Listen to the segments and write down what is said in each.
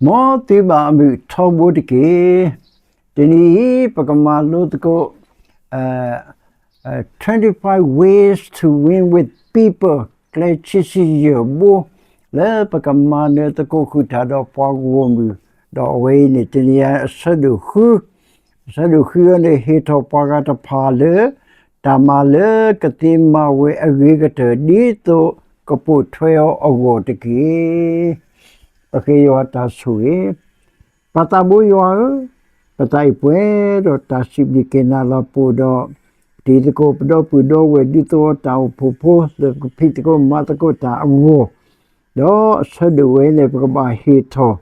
မ်သုဘၣ်အမုာ်ထီဘိတက့ၢ်. တနံၤအံၤ ပကမၤလိသကိး twenty-five ways to win with people, ကျဲခံဆံယဲၢ်ဘိ လၢပကမၤနၢၤသကိးဃုာ်တၢ်ဒီးပှၤဂီၢ်မုၢ်, ဒီးအဝဲအံၤန့ၣ် တနံၤအံၤအဆၢဒိၣ်ဃု, အဆၢဒိၣ်ဃုအံၤန့ၣ် ဟ့ၣ်ထီၣ်ပှၤဂၤတဖၣ်လၢ တၢ်မၤလၢကသ့မၤဝဲအဂ့ၤကတၢၢ် ဒ်သိးကပိာ်ထွဲအီၤအဂီၢ်တက့ၢ်. ပဃ့ယွၤတၢ်ဆိၣ်ဂ့ၤ. ပၢ်သးဘိယွၤဧၢ, ပသးအံၤပှဲၤဒီးတၢ်စံးဘျုးက့ၤနၤလီၤပအိၣ်ဒီး တံၤသကိးပဒီပုၢ်ဒီဝဲၢ် ဒ်သိးအတၢ်အိၣ်ဖှိၣ်ဖိ လၢကဖံးသကိးမၤသကိးတၢ်အဂီၢ်, ဒီးအဆၢဒိၣ်ဝဲန့ၣ် ပကဘၣ်ဟ့ၣ်ထီၣ်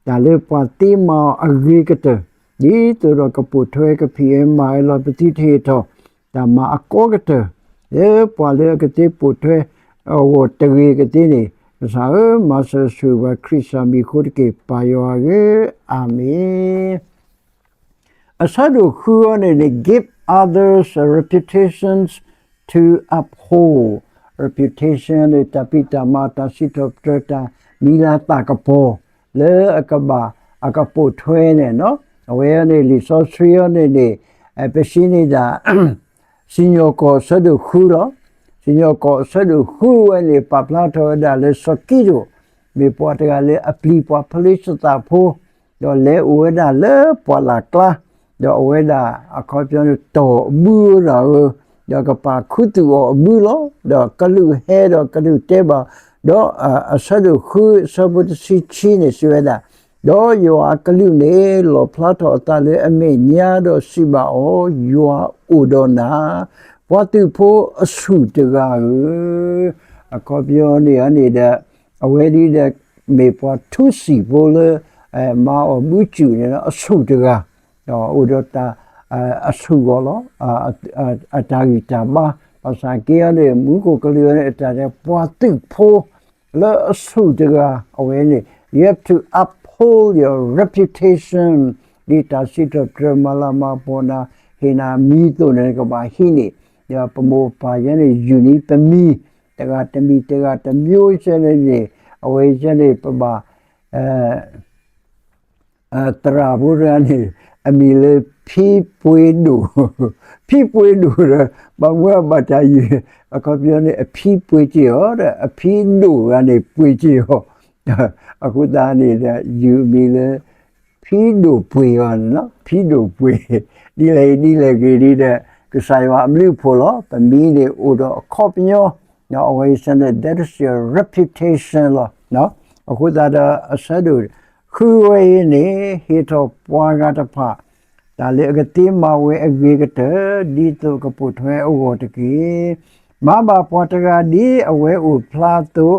တၢ်လၢပှၤသ့မၤအီၤအဂ့ၤကတၢၢ်, ဒ်သိးဒီးကပိာ်ထွဲကဖံးအၢမၤအၢလီၤပသံတဟ့ၣ်ထီၣ် တၢ်မၤအကီကတၢၢ် လၢပှၤလၢအကသ့ပိာ်ထွဲအဂီၢ်တဂ့ၤကသ့န့ၣ်, ကစၢ်ဧၢ, မၤစၢၤဆိၣ်ဂ့ၤပှၤခရံာ်စၢ်မံၤအဃိတက့ၢ်, ပၢ်ယွၤဧၢ, အၤမ့ၣ်. အဆၢဒိၣ်ဃုအံၤန့ၣ်န့ၣ် give others a reputations to uphold. Reputation န့ၣ် တၢ်ဖံးတၢ်မၤ တၢ်စံးထီၣ်ပတြၢၤ တၢ်မံၤလၤသၣ်ကပီၤ လၢအကဘၣ်အကပိာ်ထွဲန့ၣ်, အဝဲန့ၣ် လံာ်စီဆှံအံၤန့ၣ်န့ၣ် ပစံးန့ၢ်ဒၣ် စံၣ်ညီၣ်ကွီၢ်အဆၢဒိၣ်ဃုလီၤ. စံၣ်ညီၣ်ကွီၢ်အဆၢဒိၣ်ဃုဝဲန့ၣ် ပာ်ဖျါထီၣ်ဝဲဒၣ်လၢစီၤကံးဒဧိၣ် မ့ၢ်ပှၤတဂၤလၢအပျံၤပှၤဖလ့ၡသးဖိ ဒီးလဲၤအိၣ်ဝဲဒၣ်လၢပှၢ်လၢ်ကျါ, ဒီးအဝဲဒၣ်အခီပညီန့ၣ် တီၢ်အဘုဝဲဒၣ်ဧၢ, ဒီးကပာ်ခူသူၣ်အီၤအဘုလီၤ. ဒီးကလူးဟဲဒီးကလူးတဲဘၣ်, ဒီးအဆၢဒိၣ်ဃုအဆၢဖိတဆံခံန့ၣ်စံးဝဲဒၣ်, ဒီးယွၤအကလူးန့ၣ် လီၣ်ဖျါထီၣ်အသးလၢအမဲာ်ညါဒီးစံးဘၣ်အီၤ, ယွၤအိၣ်ဒီးနၤ, ပှၤသုးဖိအဆူၣ်တဂၤဧၢ, အခီပညီန့ၣ်န့ၣ်ဒီး အဝဲဒၣ်ဒီး မ့ၢ်ပှၤထူစံာ်ဖိလၢ မၤအီၣ်ဘုစူၣ်န့ၣ် အဆူၣ်တဂၤ, ဒီးအိၣ်ဒီးတၢ် အဆူၣ်ဂီၢ်လီၤ. အတၢ်ဂံၢ်တၢ်ဘါ, ဘၣ်ဆၣ်က့အံၤန့ၣ် မူခိၣ်ကလူးန့ၣ် အတၢ်တဲပှၤသုးဖိ လၢအဆူၣ်တဂၤ အဝဲန့ၣ် you have to uphold your reputation ဒ်တၢ်စံးထီၣ်ပတြၢၤမၤလၤမၤကပီၤနၤ ဟ့ၣ်နၤမံၤအသိးန့ၣ် နကဘၣ်ဟံးန့ၢ်, ဒီးပမိၢ်ပပၢ်ယဲန့ၣ် ယူၢ်နံၤပမံၤ တဂၤတမံၤ တဂၤတမျိုးယဲန့ၣ်န့ၣ် အဝဲယဲန့ၣ် ပဘၣ် သရၣ်ဖိတဂၤန့ၣ် အမံၤလၢဖံပှ့ၤဒိၣ်, ဖံပှ့ၤဒိၣ်ဒီး ဘၣ်မူဘၣ်ဒါယုၢ် အခီပညီန့ၣ် အဖံပှ့ၤက့ၤအီၤဒီး အဖံဒိၣ်တဂၤန့ၣ် ပှ့ၤက့ၤအီၤ, အဃိသတးန့ၣ်ဒီး ယုၢ်အမံၤလၢ ဖံဒိၣ်ပှ့ၤအီၤန့ၣ်လီၤ. ဖံဒိၣ်ပှ့ၤ ဒ်လဲၣ်ဂ့ၤဒ်လဲၣ်ဂ့ၤဒ်ဒီး ကစၢ်ယွၤအဘျုးအဖှိၣ်လီၤ. ပမံၤန့ၣ်အိၣ်ဒီးအခီပညီ အဝဲအံၤန့ၣ် that is your reputation လီၤ. အဃိသတးဒီး အဆၢဒိၣ်ဃုဝဲအံၤန့ၣ် ဟ့ၣ်ထီၣ်ပှၤဂၤတဖၣ် တၢ်လၢအကသ့မၤဝဲအဂ့ၤကတၢၢ် ဒ်သိးကပိာ်ထွဲအဂီၢ်တက့ၢ်. မၤဘၣ်ပှၤတဂၤဒ်အဝဲအိၣ်ဖျါအသိး,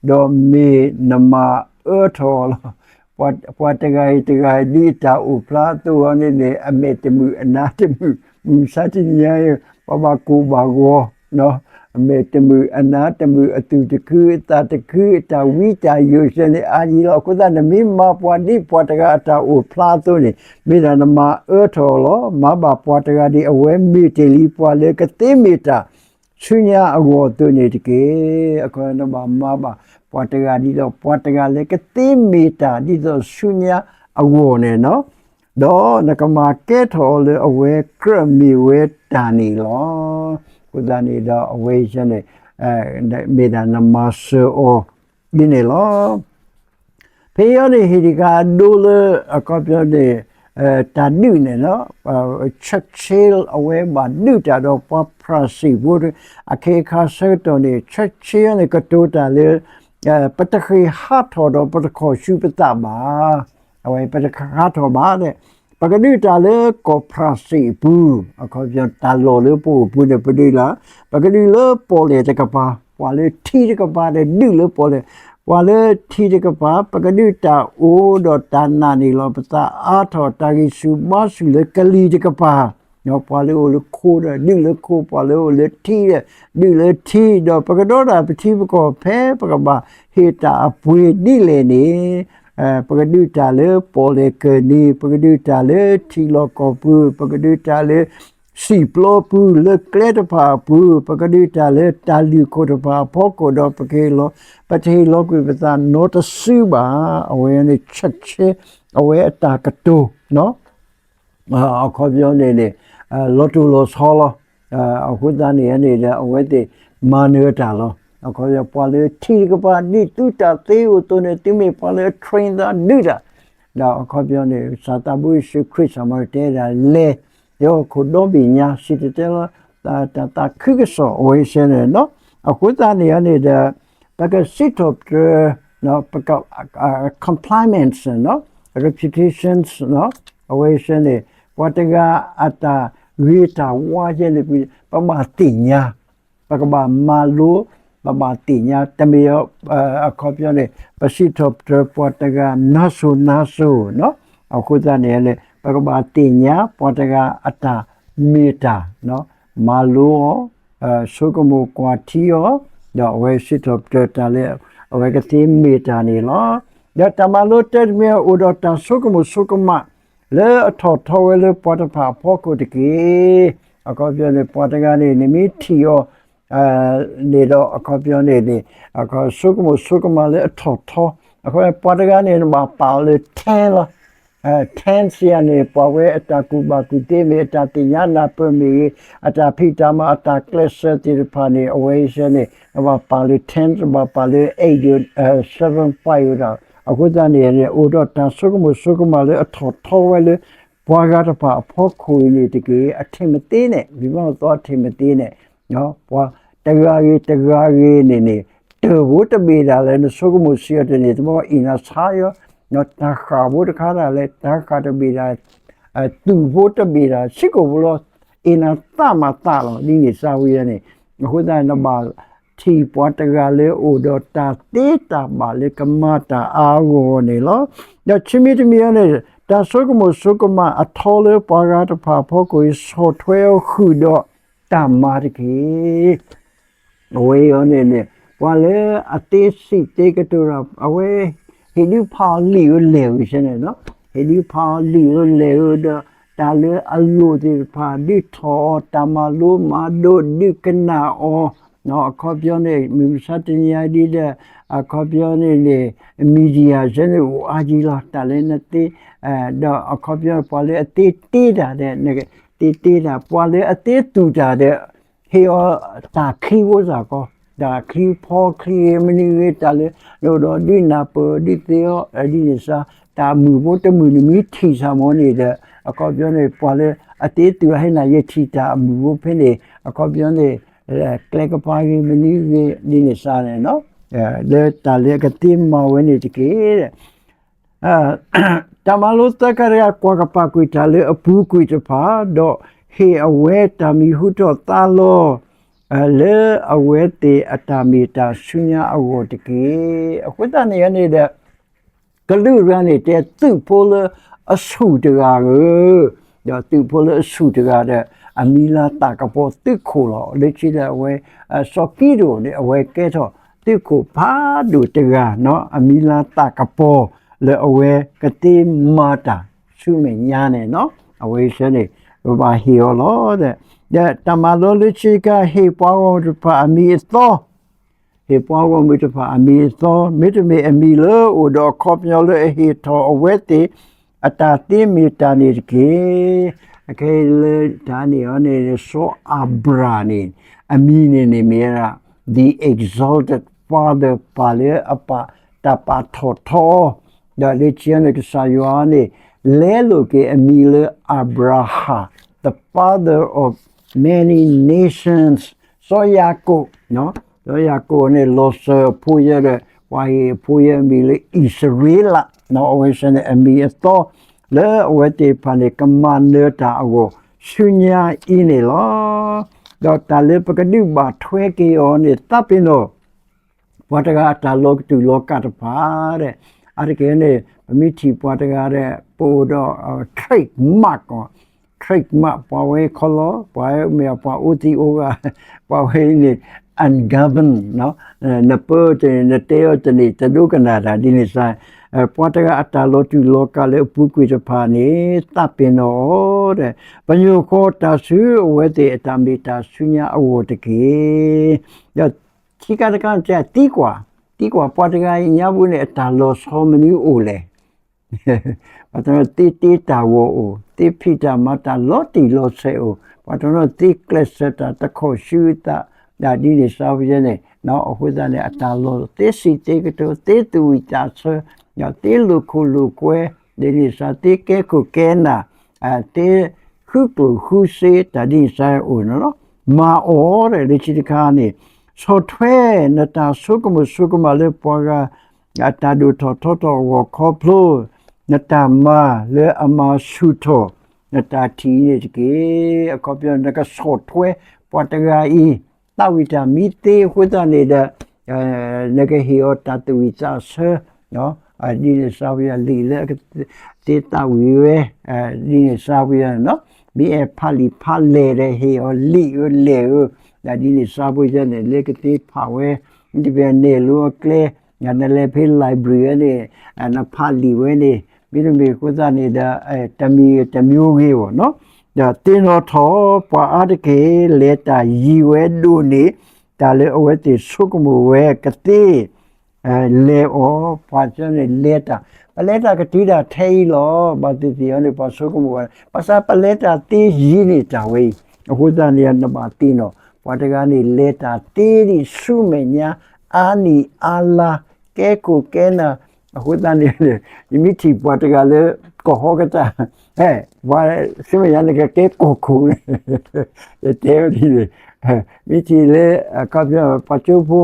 ဒီးမ့ၢ်နမၤအၢထီၣ်အီၤလီၤ. ပှၤတဂၤအံၤတဂၤ ဒ်အတၢ်အိၣ်ဖျါအသိးအီၤန့ၣ်န့ၣ် အမဲာ်တမုာ်အနါတမုာ် မုၢ်မဆါတနံၤညါ ပှၤဘၣ်ကိၢ်ဘၣ်ဂီၤ အမဲာ်တမုာ်အနါတမုာ် အသူၣ်တခုအသးတခု အတၢ်ဝံတၢ်ယိးစဲန့ၣ် အါယံၤလီၤ. အဃိသတး နမ့ၢ်မၤပှၤဒ်ပှၤတဂၤအတၢ်အိၣ်ဖျါအသိးန့ၣ် မ့ၢ်ဒၣ်နမၤအၢထီၣ်အီၤလီၤ. မၤဘၣ်ပှၤတဂၤဒ်အဝဲမ့ၢ်တ့ၢ်လံပှၤလၢကသ့မ့ၢ်တၢ် ဆူညါအဂီၢ်အသိးန့ၣ်တက့ၢ်. အခီပညီ နဘၣ်မၤဘၣ်ပှၤတဂၤဒ်ဒီး ပှၤတဂၤလၢကသ့မ့ၢ်တၢ်ဒ်သိးဆူညါအဂီၢ်န့ၣ်လီၤ. ဒီးနကမၤကဲထီၣ်အီၤလၢအဝဲကြၢးမ့ၢ်ဝဲတၢ်န့ၣ်လီၤ. အဃိသတးန့ၣ်ဒီး အဝဲအံၤန့ၣ် မ့ၢ်ဒၣ်နမၤစၢၤအီၤဒ်န့ၣ်လီၤ. ဖဲအံၤန့ၣ် ဟ့ၣ်တံၢ်ဃာ်အဒိလၢ အခီပညီန့ၣ် တၢ်ဒုးန့ၣ်လီၤ. Churchill အဝဲဘၣ်ဒုးတၢ်ဒီးပှၤဖရၣ်စံၣ်ဖိ အခ့အခါဆၢကတီၢ်န့ၣ် Churchill န့ၣ် ကတိၤတၢ်လၢ ပတဃ့ၢ်ဟးထီၣ်ဒီးပတခီၣ်ဆူပသးဘၣ်. အဝဲပတဃ့ၢ်ဟးထီၣ်ဘၣ်ဒီး ပကဒုးတၢ်လၢကီၢ်ဖရၣ်စံၣ်အပူၤ အခီပညီ တၢ်လီၢ်လၢပအိၣ်ပူၤန့ၣ် ပဒုးလီၤ. ပကဒုးလၢပီၣ်လဲၣ်တကပၤ ပှၤလၢထံတကပၤဒီးဒုးလၢပီၣ်လဲၣ်, ပှၤလၢထံတကပၤ ပကဒုးတၢ်အိၣ်ဒီးတၢ်နာ်န့ၢ်လီၤပသးအါထီၣ် တၢ်ဂံၢ်ဆူၣ်ဘါဆူၣ်လၢကလံၤတကပၤ ပှၤလၢအိၣ်လၢခိဒီးဒုးလၢခိ, ပှၤလၢအိၣ်လၢထံဒီးဒုးလၢထံ, ဒီးပကဒီးတၢ်ပထံပကီၢ်ဖဲပကဘၣ်ဟ့ၣ်တၢ်အပှ့ၤဒ်လဲၣ်န့ၣ် ပကဒုးတၢ်လၢပီၣ်လဲၣ်ကၢၢ်နံၤ, ပကဒုးတၢ်လၢထံလီၢ်ကီၢ်ပူၤ, ပကဒုးတၢ်လၢ စံာ်ပျီပူၤလၢကျဲတဖၣ်အပူၤ, ပကဒုးတၢ်လၢတၢ်လုၢ်ခိၣ်တဖၣ်အဖီခိၣ်ဒီး ပကဟ့ၣ်လီၤ, ပတဟ့ၣ်လီၤကွံာ်ပသးနီတစုဘၣ်. အဝဲန့ၣ် check ဆဲ အဝဲအတၢ်ကတိၤ အခီပညီန့ၣ်န့ၣ် လီၤတိၢ်လီၤဆီလီၤ. အဃိသတးန့ၣ်န့ၣ်ဒီး အဝဲသ့ၣ်မၤနၢၤတၢ်လီၤ. အခီပညီ ပှၤလၢထံတကပၤ ဒ်သုတၢ်သ့အိၣ်အသိးန့ၣ် သုမ့ၢ်ပှၤလၢအ train သးဒုးတၢ်, ဒီးအခီပညီန့ၣ် ကစၢ်သးဘိယ့ၣ်ၡူးခရံာ် စီၤမၤတၢ်တဲဒၣ်လဲၤ ယဟီၣ်ခိၣ်ဒီဘ့ၣ်ညါ စံၣ်တဲၤတဲလီၤ တၢ်သးခုကစီၣ် အဝဲစဲန့ၣ်လီၤ. အဃိသတးန့ၣ်န့ၣ်ဒီး ပကစံးထီၣ်ပတြၢၤ ပက compliments နီၤ reputations နီၤ အဝဲစဲန့ၣ် ပှၤတဂၤအတၢ်ဂ့ၤတၢ်ဝါယဲန့ၣ် ပဘၣ်သ့ၣ်ညါ ပကဘၣ်မၤလိ ပဘၣ်သ့ၣ်ညါ တမ့ၢ် အခီပညီန့ၣ် ပစံးထီၣ်ပတြၢၤပှၤတဂၤနါစိၤနါစိၤနီၤ အဃိသတးန့ၣ်န့ၣ် ပကဘၣ်သ့ၣ်ညါ ပှၤတဂၤအတၢ်မ့ၢ်တၢ် မၤလိအီၤ ဆိကမိၣ်ကွၢ်ထံအီၤ ဒီးအဝဲစံးထီၣ်ပတြၢၤတၢ်လၢ အဝဲကသ့မ့ၢ်တၢ်န့ၣ်လီၤ. ဒီးတၢ်မၤလိတၢ်တမံၤ အိၣ်ဒီးတၢ်ဆိကမိၣ်ဆိကမး လၢအထီၣ်ထီဝဲလၢပှၤတဖၣ်အဖီခိၣ်တက့ၢ်. အခီပညီန့ၣ် ပှၤတဂၤန့ၣ် နမ့ၢ်ထံၣ်အီၤ န့ၣ်ဒီး အခီပညီန့ၣ်န့ၣ် ဆိကမိၣ်ဆိကမးလၢအထီၣ်ထီ အခီပညီ ပှၤတဂၤန့ၣ် နဘၣ်ပာ်အီၤလၢ ten လီၤ. ten စံးယၤန့ၣ် ပှၤဝဲအတၢ်ကူၣ်ဘၣ်ကူၣ်သ့မ့ၢ် အတၢ်သ့ၣ်ညါနၢ်ပၢၢ်မ့ၢ်ဂ့ၤ အတၢ်ဖံးတၢ်မၤ အတၢ်ကျဲးစၢးသ့ၣ်တဖၣ်န့ၣ် အဝဲစဲန့ၣ် နဘၣ်ပာ်လၢ ten တဘၣ်ပာ်လၢ eight ဒီး seven five ဒီး အဃိသတးန့ၣ် အိၣ်ဒီးတၢ်ဆိကမိၣ်ဆိကမးလၢအထီၣ်ထီဝဲလၢ ပှၤဂၤတဖၣ်အဖီခိၣ်အံၤန့ၣ်တက့ၢ်. အထံၣ်မသ့န့ၣ် ဝံၤမီၢ်သီအထံၣ်မသ့န့ၣ် ပှၤတဂၤဂ့ၤတဂၤဂ့ၤန့ၣ်န့ၣ် တၢၢ်ဖိတဘ့ၣ်ဒၣ်လဲာ် နဆိကမိၣ်စံးအီၤတန့ၢ် တဘီအံၣ်နၤဆါယီၤ တၢ်ဃၣ်ဖိတခါဒၣ်လဲာ် တၢ်ဃၣ်တဘ့ၣ်ဒၣ် သူၣ်ဖိတဘ့ၣ်ဒၣ် ဆံးကိာ်ဖိလီၤ အ့ၣ်နၤသးမးသးလီၤ ဒ်န့ၣ်စါဝံၤန့ၣ် အဃိသတး နဘၣ်ထံၣ်ပှၤတဂၤလၢအိၣ်ဒီးတၢ်သ့တၢ်ဘၣ်လၢကမၤတၢ်အါဂီၢ်န့ၣ်လီၤ. ဒီးခံမံၤတမံၤအံၤန့ၣ် တၢ်ဆိကမိၣ်ဆိကမးအထီလၢပှၤဂၤတဖၣ်အဖီခိၣ်အံၤ ဆီၣ်ထွဲအီၤဃုာ်ဒီးတၢ်မၤတက့ၢ်. အဝဲအံၤန့ၣ်န့ၣ် ပှၤလၢအသ့စံးသ့ကတိၤဒီး အဝဲ ဟ့ၣ်ဒုးဖးအီၤလံာ်ဧိၤလဲၢ်ဧိၤစဲန့ၣ်လီၤ. ဟ့ၣ်ဒုးဖးအီၤလံာ်ဧိၤလဲၢ်ဧိၤဒီး တၢ်လၢအလိၣ်သ့ၣ်တဖၣ် ဒုးထီၣ်အီၤ တၢ်မၤလိမၤဒိး ဒုးကနၣ်အီၤ အခီပညီန့ၣ် မုၢ်မဆါတနံၤအံၤဒ်ဒီး အခီပညီန့ၣ်န့ၣ် media စဲန့ၣ် အိၣ်အါကံလီၤ တၢ်လၢနသ့ ဒီးအခီပညီ ပှၤလၢအသ့တ့တၢ်ဒီး နကသ့တ့တၢ် ပှၤလၢအသ့သူၣ်တၢ်ဒီး ဟ့ၣ်အီၤတၢ်ချံဖိစ့ၢ်ကီး တၢ်ချံဖီချံဂ့ၤ မနုၤဂ့ၤ တၢ်လၢ နအိၣ်ဒီးဒုးနၢ်ပၢၢ်ဒုးသ့အီၤ ဒ်န့ၣ်စါ တၢ်မုာ်ဖိတမုာ် နမ့ၢ်ထံၣ်စ့ၢ်မ့ၢ်န့ၣ်ဒီး အခီပညီန့ၣ် ပှၤလၢအသ့သူၣ်အဟဲနၤ ယထံၣ်တၢ်အမုာ်ဖိဖဲန့ၣ် အခီပညီန့ၣ် ကျဲကပၤဂ့ၤ မနုၤဂ့ၤ ဒ်န့ၣ်စါန့ၣ် လၢတၢ်လၢအကသ့မၤဝဲန့ၣ်တက့ၢ်. တၢ်မၤလိသၢခါတခါ ကွၢ်ကပာ်ကွံာ်တၢ်လၢအပူၤကွံာ်တဖၣ် ဒီးဟ့ၣ်အဝဲတၢ်မံၤဟူထီၣ်သါလီၤ လၢအဝဲသ့ၣ်အတၢ်မ့ၢ်တၢ်ဆူညါအဂီၢ်တက့ၢ်. အဃိသတးန့ၣ်န့ၣ်ဒီး ကလုာ်တဂၤန့ၣ် တဲသုးဖိလၢအဆူၣ်တဂၤဧၢ, ဒီးသုးဖိလၢအဆူၣ်တဂၤဒီး အမံၤလၢသးကပီၤသုးခိၣ်လီၤ. လၢခံဒီးအဝဲ စီၤကံးဒဧိၣ်န့ၣ် အဝဲကဲထီၣ်သုးခိၣ်ဖးဒိၣ်တဂၤနီၤ, အမံၤလၢသးကပီၤလၢအဝဲကသ့မၤတၢ်ဆူမဲာ်ညါန့ၣ်နီၤ, အဝဲဆဲန့ၣ် ပဘၣ်ဟ့ၣ်အီၤလီၤ. ဒီးတၢ်မၤလိလၢခံခါ ဟ့ၣ်ပှၤဂီၢ်မုၢ်တဖၣ်အမံၤအသီ ဟ့ၣ်ပှၤဂီၢ်မုၢ်တဖၣ်အမံၤအသီ, မ့တမ့ၢ်အမံၤလၢအိၣ်ဒီးအခီပညီလၢအဟ့ၣ်ထီၣ်အဝဲသ့ၣ်အတၢ်သ့မ့ၢ်တၢ်န့ၣ်တက့ၢ်. အခဲအံၤလၢတၢ်န့ၣ်အီၤန့ၣ် စီၤအၤဘြၤန့ၣ် အမံၤန့ၣ်န့ၣ်မ့ၢ်ဝဲဒၣ် the exalted father ပၢ်လၢအပာ်တၢ်ပာ်ထီၣ်ထီအီၤ, ဒီးလၢခံန့ၣ် ကစၢ်ယွၤန့ၣ် လဲလိာ်က့ၤအမံၤလၢအၤဘြၤဟၣ် the father of many nations, စီၤယၤကိာ်, စီၤယၤကိာ်န့ၣ် လီၤစၢၤအဖိယဲဒီး ပှၤဟ့ၣ်အဖိယဲအမံၤလၢအံၣ်စရ့လး, အဝဲဆဲန့ၣ် အမံၤအသီ လၢအဝဲသ့ၣ်တဖၣ်န့ၣ် ကမၤနၢၤတၢ်အဂီၢ် ဆူညါအံၤန့ၣ်လီၤ. ဒီးတၢ်လၢပကဒုးဘၣ်ထွဲက့ၤအီၤန့ၣ် သးပ့ၤနီၣ် ပှၤတဂၤအတၢ်လီၤကတူၢ်လီၤကၢ်တဖၣ်ဒီး အါတက့ၢ်န့ၣ် ပမ့ၢ်ထံၣ်ပှၤတဂၤဒီး ပအိၣ်ဒီး trademark အီၤ, trademark ပှၤဝဲခီလီၤ ပှၤမ့ၢ်ပှၤအိၣ်သံးအိၣ်ဂၤ ပှၤဝဲအံၤန့ၣ် ungoverned နပၢတန့ၢ် နတဲအီၤတန့ၢ် တဒိကနၣ်တၢ်ဒ်န့ၣ်စါ ပှၤတဂၤအတၢ်လီၤတူာ်လီၤကာ်လၢအပူၤကွံာ်တဖၣ်န့ၣ် သးပ့ၤနီၣ်အီၤဒီး ပညိၣ်ဃီတၢ်ဆူအဝဲသ့ၣ်အတၢ်မ့ၢ်တၢ်ဆူညါအဂီၢ်တက့ၢ်. ဒီးခံခါတခါန့ၣ် သံကွၢ်, သံကွၢ်ပှၤတဂၤအံၤညါပူၤန့ၣ် အတၢ်လီၤဆီမနုၤအိၣ်လဲၣ်. ပှၤတနီၤသ့တ့တၢ်ဂီၤအိၣ်, သ့ဖံးတၢ်မၤတၢ်လီၤတံၢ်လီၤဆဲးအိၣ်, ပှၤတနီၤသ့ကျဲးစၢးတၢ်တခီၣ်ဆူသး, ဒ်န့ၣ်စးဖဲန့ၣ်, အဃိသတးန့ၣ် အတၢ်လီၤသ့စံးသ့ကတိၤ သ့သူၣ်ဝံၣ်သးဆၢ, သ့လိာ်ခိၣ်လိာ်ကွဲ, ဒ်န့ၣ်စးသ့ကဲခိၣ်ကဲနၢ်, သ့ဃုကျိၣ်ဃုစ့တၢ်ဒ်န့ၣ်စးအိၣ်န့ၣ်လီၤ. မၤအီၤဒီးလၢခံတခါန့ၣ် ဆီၣ်ထွဲနတၢ်ဆိကမိၣ်ဆိကမးလၢပှၤဂၤ အတၢ်ဒိၣ်ထီၣ်ထီထီၣ်အဂီၢ်ခီဖျိ နတၢ်မၤလၢအမၤဆူၣ်ထီၣ် နတၢ်ထံၣ်အံၤန့ၣ်တက့ၢ်. အခီပညီ နကဆီၣ်ထွဲပှၤတဂၤအံၤ သးဝံၣ်တၢ်မ့ၢ်သ့အဃိသတးန့ၣ်ဒီး နကဟ့ၣ်အီၤတၢ်သူၣ်ဝံၣ်သးဆၢ ဒ်န့ၣ်စးပယီၤလံာ်လၢအကသ့သးဝံၣ်ဝဲ, ဒ်န့ၣ်စးပယီၤန့ၣ်, မ့ၢ်အဲၣ်ဖးလံာ်ဖးလဲၢ်ဒီး ဟ့ၣ်အီၤလံာ်ဧိၤလဲၢ်ဧိၤ, ဒ်န့ၣ်စးပယီၤန့ၣ် လၢကသ့ဖးဝဲ, မ့တမ့ၢ်န့ၣ်လိအကျဲ, နလဲၤဖဲ library ဝဲန့ၣ်, နဖးလံာ်ဝဲန့ၣ်, မ့တမ့ၢ်အဃိသတးန့ၣ်ဒီး တမံၤဂ့ၤတမံၤဂ့ၤဘၣ်န့ၣ်, ဒီးသ့ၣ်နီၣ်ထီၣ်ပှၤအါတက့ၢ် လဲၤတၢ်ယံၤဝဲဒိၣ်န့ၢ် တၢ်လၢအဝဲသ့ၣ်ဆိကမိၣ်ဝဲကသ့ လဲၤအီၤ, ပှၤကန့ၣ်လဲၤတၢ်, ပလဲၤတၢ်ကတုၤဒၣ်ထဲအံၤလီၤ. ဘၣ်သ့ၣ်သ့ၣ်အီၤန့ၣ် ပှၤဆိကမိၣ်ဝဲ, ဘၣ်ဆၣ်ပလဲၤတၢ်သ့ယံၤန့ၢ်တၢ်ဝဲအံၤ, အဃိသတးန့ၣ် နဘၣ်သ့ၣ်နီၣ်, ပှၤတဂၤန့ၣ် လဲၤတၢ်သ့ဒံးဆူမဲာ်ညါ အါနံၣ်အါလါ, ကဲခိၣ်ကဲနၢ်, အဃိသတးန့ၣ် ယမ့ၢ်ထံၣ်ပှၤတဂၤလၢ ကဟီကတၢၢ်, ပှၤဆူမဲာ်ညါန့ၣ် ကကဲကီၢ်ခိၣ်န့ၣ်, ယတဲဝဲဒ်န့ၣ်, မ့ၢ်ထံၣ်လၢ အခီပညီ ပှၤကၠိဖိ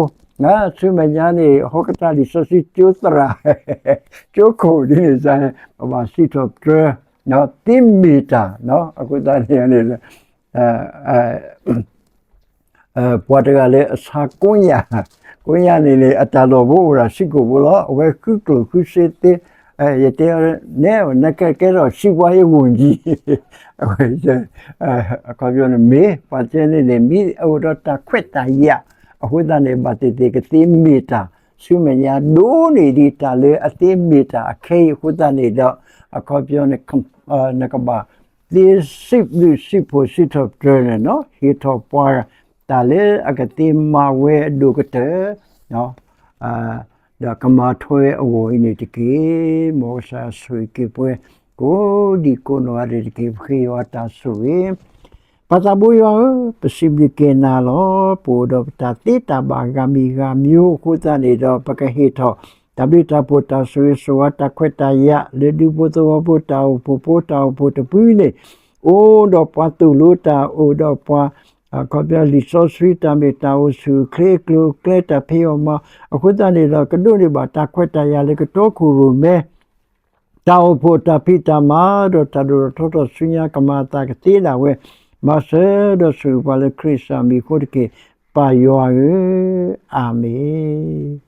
ဆူမဲာ်ညါန့ၣ် ဟီကတၢၢ်လံာ်စီဆှံကၠိသရၣ်, ကၠိခိၣ်ဒ်န့ၣ်စ့ၢ်, ပဘၣ်စံးထီၣ်ပတြၢၤ သ့မ့ၢ်တၢ်, အဃိသတးန့ၣ် ပှၤတဂၤလၢအဆါကိးညၣ်, ကိးညၣ်န့ၣ်န့ၣ် အတၢ်လီၢ်ဖိအိၣ်ဒၣ်စ့ၢ်ကီးဖိလီၤ. အဝဲဃုကျိၣ်ဃုစ့သ့, ယတဲအီၤ နဲ နကကဲထီၣ်စံးပှၤယဂီၢ်ကံ, အခီပညီန့ၣ်မ့ၢ် ပှၤကန့ၣ်န့ၣ် မ့ၢ်အိၣ်ဒီးတၢ်ခွဲးတၢ်ယာ်, အဃိသတးန့ၣ် ဘၣ်သ့ၣ်သ့ၣ်ကသ့မ့ၢ်တၢ် ဆူမဲာ်ညါဒိၣ်န့ၢ်ဒံးတၢ်လၢအသ့မ့ၢ်တၢ်အခဲအံၤအဃိသတးန့ၣ်ဒီး အခီပညီန့ၣ် နကဘၣ် သ့စံးဘျုးစံးဖှိၣ်စံးထီၣ်ပတြၢၤန့ၣ်နီၤ, ဟ့ၣ်ထီၣ်ပှၤတၢ်လၢအကသ့မၤဝဲအဒိၣ်ကတၢၢ်, ဒီးကမၤထွဲအဂီၢ်အံၤန့ၣ်တက့ၢ်. မ်ကစၢ်ဆိၣ်ဂ့ၤက့ၤပှၤ ကိးဒံကိးနီၢ်ဂၤဒဲးတက့ၢ်. ပဃ့ယွၤတၢ်ဆိၣ်ဂ့ၤ ပၢ်သးဘိယွၤဧၢ, ပစံးဘျုးက့ၤနၤလီၤ. ပအိၣ်ဒီးပတၢ်သ့တၢ်ဘၣ်ဂၤမံၤဂၤမံၤအဃိသတးန့ၣ်ဒီး ပကဟ့ၣ်ထီၣ် တၢ်ဘျုးတၢ်ဖှိၣ်တၢ်ဆိၣ်ဂ့ၤဆိၣ်ဝါတၢ်ခွဲးတၢ်ယာ် လၢဒူဖိသဝီဖိတၢ်အိၣ်ဖှိၣ်ဖိတၢ်အိၣ်ဖှိၣ်တဖုန့ၣ်, အိၣ်ဒီးပှၤသိၣ်လိတၢ် အိၣ်ဒီးပှၤ အခီပညီလံာ်စီဆှံတၢ်မ့ၢ်တၢ်အိၣ်ဆူၣ်အိၣ်ချ့ကျိၤကျဲတၢ်ဖံးအီၣ်မၤအီၣ်အဃိသတးန့ၣ်ဒီး ကဒိးန့ၢ်ဘၣ်တၢ်ခွဲးတၢ်ယာ်လၢကတီခိၣ်ရိၣ်မဲ တၢ်အိၣ်ဖှိၣ်တၢ်ဖံးတၢ်မၤ ဒီးတၢ်ဒိၣ်ထီၣ်ထီထီၣ်ဆူညါကမၤအသးကသ့ဒၣ်ဝဲ, မၤစၢၤဒီးဆိၣ်ဂ့ၤပှၤလၢခရံာ်စၢ်မံၤအဃိတက့ၢ်. ပၢ်ယွၤဧၢ, အၤမ့ၣ်.